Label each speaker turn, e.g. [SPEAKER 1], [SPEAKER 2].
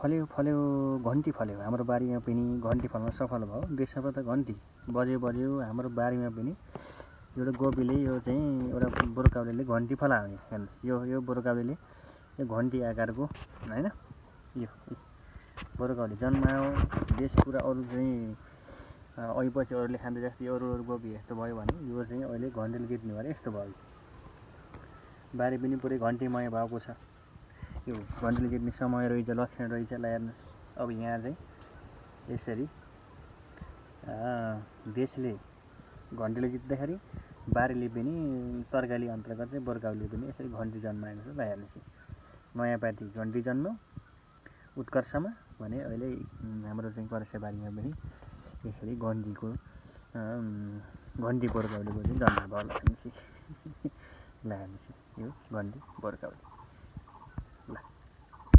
[SPEAKER 1] फल्यो घन्टी फल्यो हाम्रो बारीमा पनि घन्टी फल्न सफल भयो। देशमा त घन्टी बज्यो हाम्रो बारीमा पनि एउटा गोपीले यो चाहिँ एउटा बोरकाउलेले घन्टी फलायो। हेर्नु यो बोरकाउलेले यो घन्टी आकारको हैन यो बोरकाउले जन्मायो। देश पुरा अरू चाहिँ अहिपछि अरूले खाँदै जस्तै अरू गोपी यस्तो भयो भने यो चाहिँ अहिले घन्टीले जित्ने भएर यस्तो भयो। बारी पनि पुरै घन्टीमय भएको छ। यो घन्टीले जित्ने समय रहेछ, लक्षण रहेछ। ल हेर्नुहोस् अब यहाँ चाहिँ यसरी देशले घन्टीले जित्दाखेरि बारीले पनि तरकाली अन्तर्गत चाहिँ बोरकाउले पनि यसरी घन्टी जन्माएको छ। ल हेर्नुहोस् नयाँ पार्टी घन्टी जन्म उत्कर्षमा भने अहिले हाम्रो चाहिँ करेसेबारीमा पनि यसरी घन्टी बोरकाउलेको चाहिँ जन्म भयो। ल हेर्नुहोस् यो घन्टी बोरकाउले। ल